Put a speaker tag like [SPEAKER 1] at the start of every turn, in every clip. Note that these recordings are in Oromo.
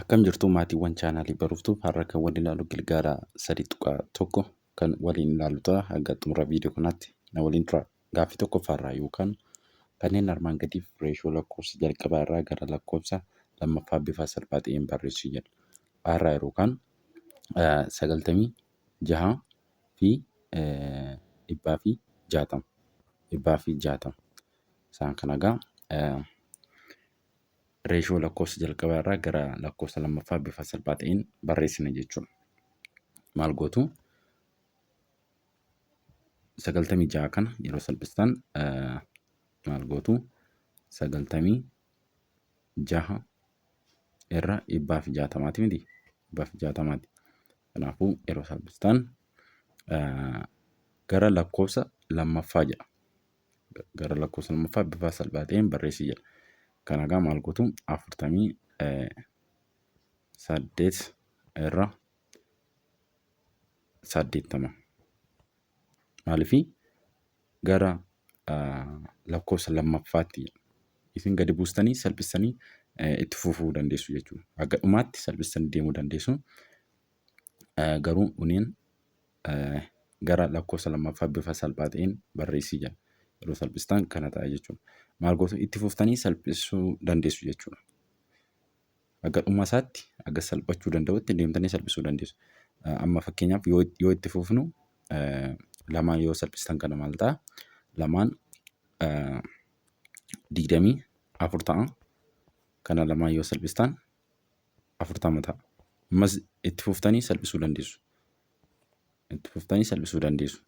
[SPEAKER 1] Akkam jirtu maatiiwwan chaanaalii Baruuftuu, har'a kan waliin ilaallu gilgaala 3.1 kan waliin ilaallu ta'a. Hanga xumura viidiyoo kanaatti na waliin tura. Gaaffii tokkoffaarraa yookaan kanneen armaan gadiif reeshoo lakkoofsa jalqabaa irraa gara lakkoofsa lammaffaa bifa salphaa ta'een barreessuu jedha. Har'aa yookaan 96 fi 160. 160. Isaan kana egaa reeshoo lakkoofsa jalqabaa irraa gara lakkoofsa lammaffaa bifa salphaa ta'een barreessina jechuudha. Maal gootu? 96 kana yeroo salphistan maal gootu? 96 irra 160ti miti? 160ti. Kanaafuu yeroo salphistan gara lakkoofsa lammaffaa jedha. Gara lakkoofsa lammaffaa bifa salphaa ta'een barreessi jedha. Kana egaa maal gootu? 48 irra 80. Maaliifii gara lakkoofsa lammaffaatti isin gadi buustanii salphistanii itti fufuu dandeessu jechuudha. Haga dhumaatti salphistanii deemuu dandeessu. Garuu uniin gara lakkoofsa lammaffaa bifa salphaa ta'een barreessii jedha. Yeroo salphistan kana ta'a jechuudha. Maal gootu? Itti fuftanii salphisuu dandeessu jechuudha. Haga dhuma isaatti, haga salphachuu danda'utti deemtanii salphisuu dandeessu. Amma fakkeenyaaf yoo itti fufnu, lamaan yoo salphistan kana maal ta'a? Lamaan 24 ta'a. Kana lamaan yoo salphistan 40 ta'a. Ammas itti fuftanii salphisuu dandeessu. Itti fuftanii salphisuu dandeessu.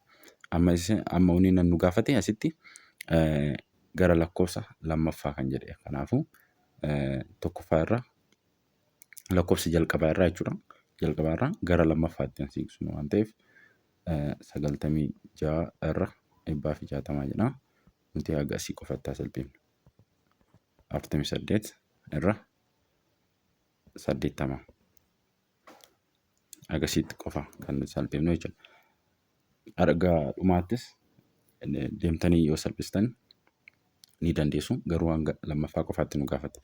[SPEAKER 1] Amma isin amma inni nu gaafate asitti gara lakkoofsa lammaffaa kan jedhe. Kanaafuu tokkoffaa irra, lakkoofsa jalqabaa irraa jechuudha. Jalqabaa irraa gara lammaffaatti kan siiqsinu waan ta'eef 96 irra 160 jedha. Nuti haga asii qofatti haa salphifnu. 48 irra 80. Agasiitti qofa kan nuti salphifnu jechuudha. Erga dhumaattis deemtanii yoo salphistan ni dandeessu, garuu hanga lammaffaa qofaatti nu gaafata.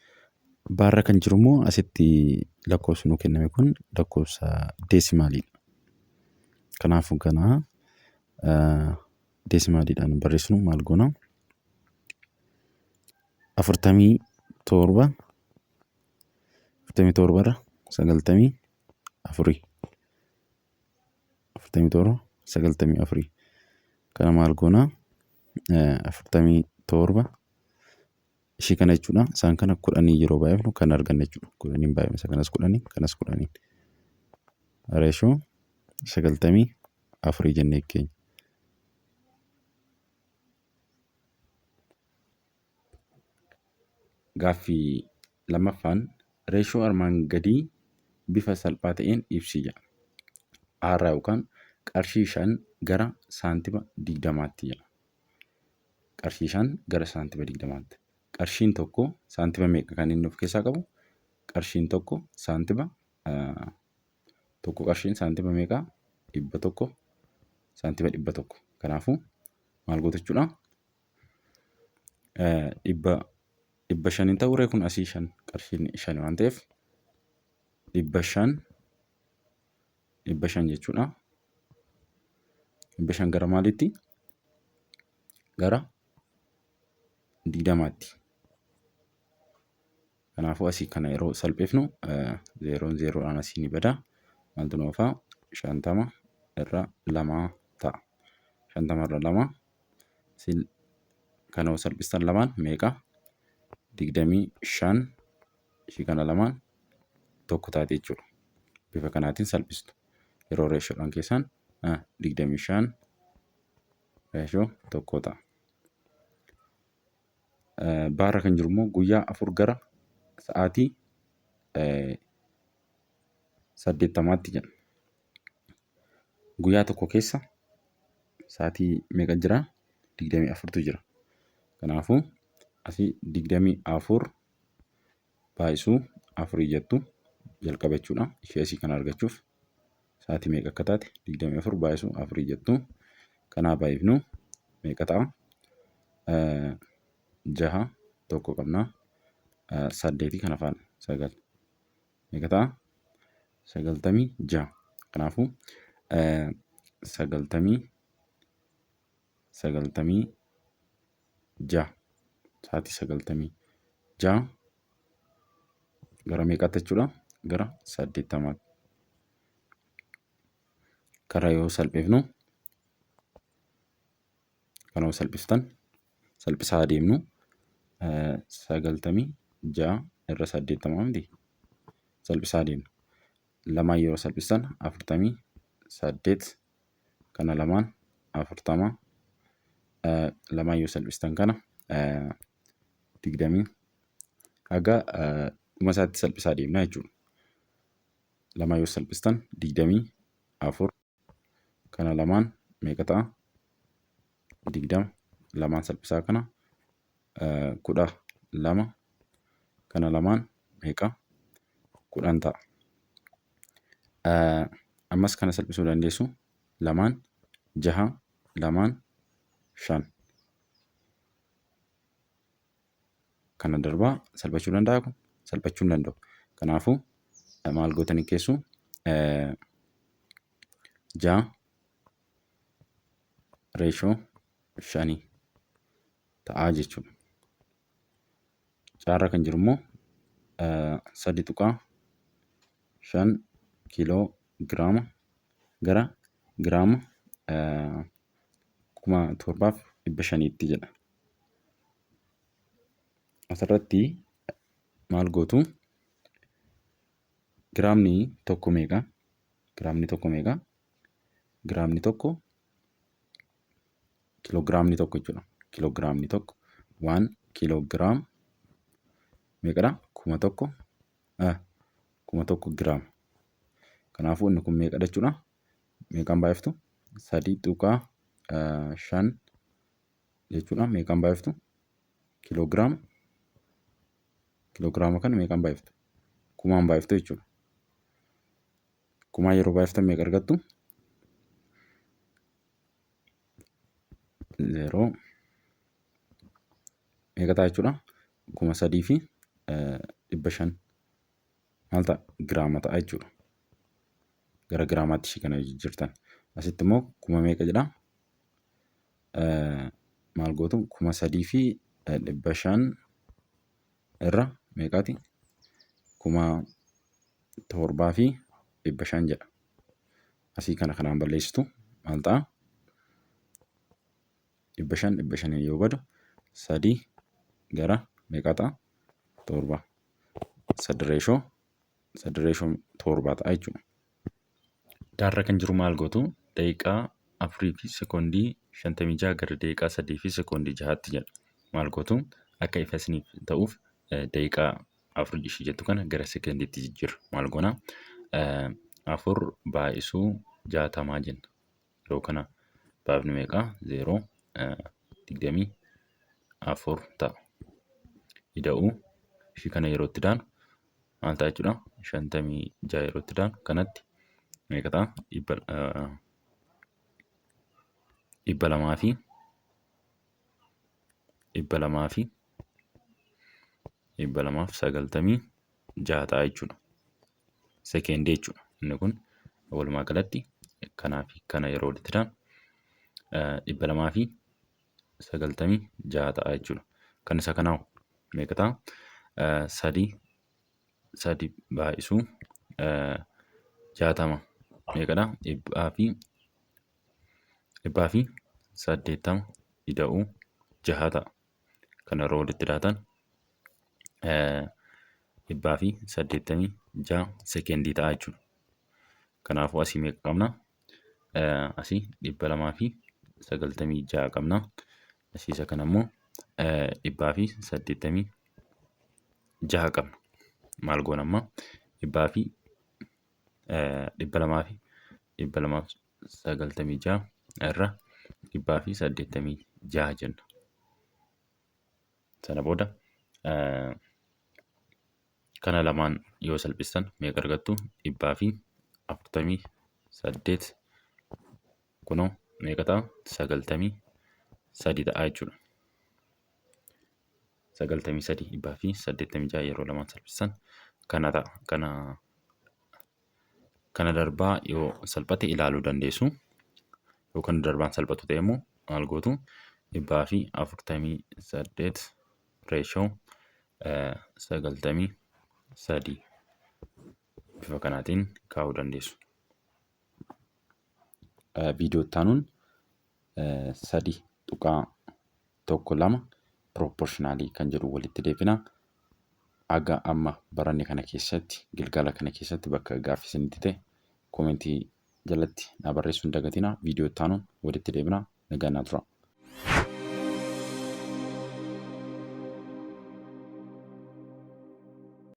[SPEAKER 1] Baarra kan jiru immoo asitti lakkoofsi nu kenname kun lakkoofsa deesimaaliidha. Kanaafuu kana deesimaaliidhaan barreessinu maal goona? 47, 47 irra 94. 47 94 kana maal goona? 47 ishii kana jechuudha. Isaan kana kudhanii yeroo baay'ifnu kan arganna jechuudha. Kudhaniin baay'ifna, isa kanas kudhanii, kanas kudhaniin. Reeshoo 94 jennee keenya. Gaaffii lammaffaan reeshoo armaan gadii bifa salphaa ta'een ibsi jedha. Aarraa yookaan qarshii 5 gara saantima 20tti jedha. Qarshii 5 gara saantima 20tti. Qarshiin tokko saantima meeqa kan inni of keessaa qabu? Qarshiin tokko saantima tokko, qarshiin saantima meeqa? 100, saantima 100. Kanaafuu maal gootu jechuudha? 500 hin ta'u kun asii 5, qarshiin 5 waan ta'eef 500, 500 jechuudha. 500 gara maaliitti? Gara 20tti. Kanaafuu asii kana yeroo salphifnu zeeroon zeeroodhaan asii ni bada. Maaltu nu hafaa? 50 irra 2 ta'a. 50 irra 2 kana yoo salphistan lamaan meeqa? 25, ishii kana lamaan tokko taate jechuudha. Bifa kanaatiin salphistu. Yeroo reeshoodhaan keessan 25 reeshoo tokko ta'a. Baarra kan jiru immoo guyyaa 4 gara sa'aatii 80tti jedha. Guyyaa tokko keessa sa'aatii meeqa jira? 24tu jira. Kanaafuu asii 24 baay'isuu afurii jettu jalqaba jechuudha. Ishee asii kana argachuuf sa'aatii meeqa akka taate 24 baay'isuu afurii jettu. Kanaa baay'ifnu meeqa ta'a? Jaha tokko qabna. Saddeetii kana faana sagal. Meeqa ta'a? 96. Kanaafuu sagaltamii 96, sa'aatii 96 gara meeqaatti jechuudha? Gara 80tti. Karaa yoo salphifnu, kana yoo salphiftan, salphisaa adeemnu, 96 irra 80 miti, salphisaa adeemnu. Lamaan yeroo salphistan 48, kana lamaan 40, lamaan yoo salphistan kana 20, haga dhuma isaatti salphisaa deemna jechuudha. Lamaan yoo salphistan 24, kana lamaan meeqa ta'a? 20, lamaan salphisaa kana 12, kana lamaan meeqa? 10 ta'a. Ammas kana salphisuu dandeessu, lamaan jaha, lamaan shan. Kana darbaa salphachuu danda'a, kun salphachuu hin danda'u. Kanaafuu maal gootanii keessu? 6 reeshoo 5 ta'aa jechuudha. Caarra kan jiru immoo 3.5 kiiloo giraama gara giraama 7500tti jedha. Asirratti maal gootu? Giraamni tokko meeqa? Giraamni tokko meeqa? Giraamni tokko, kiiloogiraamni tokko jechuudha. Kiiloogiraamni tokko, 1 kilogram meeqadha? 1000, 1000 giraama. Kanaafuu inni kun meeqadha jechuudha? Meeqaan baay'iftu? 3.5 jechuudha. Meeqaan baay'iftu? Kiiloogiraama. Kiiloogiraama kana meeqaan baay'iftu? Kumaan baay'iftu jechuudha. Kumaan yeroo baay'iftan meeqa argattu? Zeeroo meeqa ta'a jechuudha? 3500 maal ta'a? Giraama ta'a jechuudha. Gara giraamaatti ishii kana jijjiirtan. Asitti immoo kuma meeqa jedhaa? Maal gootu? 3500 irra meeqaati? 7500 jedha. Asii kana kanaan balleessitu, maal ta'a? 500 500 yoo badu, sadii gara meeqaa ta'a? Torba. Sadi reeshoo sadi reeshoo torbaa ta'a jechuudha. Daarra kan jiru maal gootu? Daqiiqaa 4 fi sekoondii 56 gara daqiiqaa 3 fi sekoondii 6tti jedha. Maal gootu? Akka ifa isiniif ta'uuf daqiiqaa 4 ishii jettu kana gara sekoondiitti jijjiirra. Maal goona? 4 baay'isuu 60 jenna. Yeroo kana baafni meeqaa? Zeeroo 24 ta'a. Ida'uu ishii kana yeroo itti daanu maal ta'a jechuudha? 56 yeroo itti daanu kanatti meeqa ta'a? Dhibba lamaa fi dhibba lamaa fi 296 ta'a jechuudha. Sekeendii jechuudha. Inni kun walumaa galatti kanaa fi kana yeroo walitti daanu 296 ta'a jechuudha. Kan isa kanaa meeqa ta'a? Sadi sadi baay'isuu 60 meeqadha? 180 ida'uu jaha ta'a. Kana yeroo walitti daatan 186 sekeendii ta'a jechuudha. Kanaafuu asii meeqa qabna? Asii 296 qabna. Asii isa kana immoo 186 qabna. Maal goona amma? Dhibbaa fi dhibba lamaa fi 296 irra 186 jenna. Sana booda kana lamaan yoo salphistan meeqa argattu? 148 kunoo meeqa ta'a? 93 ta'a jechuudha. 93, 186 yeroo lamaan salphistan Kana ta'a. Kana darbaa yoo salphate ilaaluu dandeessu. Yoo kana darbaan salphatu ta'e immoo maal gootu? 148 ratio 93 bifa kanaatiin kaa'uu dandeessu. Viidiyoo itti aanuun 3.12 proportionalii kan jedhu walitti deebina. Aga amma baranne kana keessatti, gilgaala kana keessatti bakka gaaffii isinitti ta'e commentii jalatti naa barreessuu hin dagatinaa. Viidiyoo itti aanuun walitti deebina. Nagaan naa tura.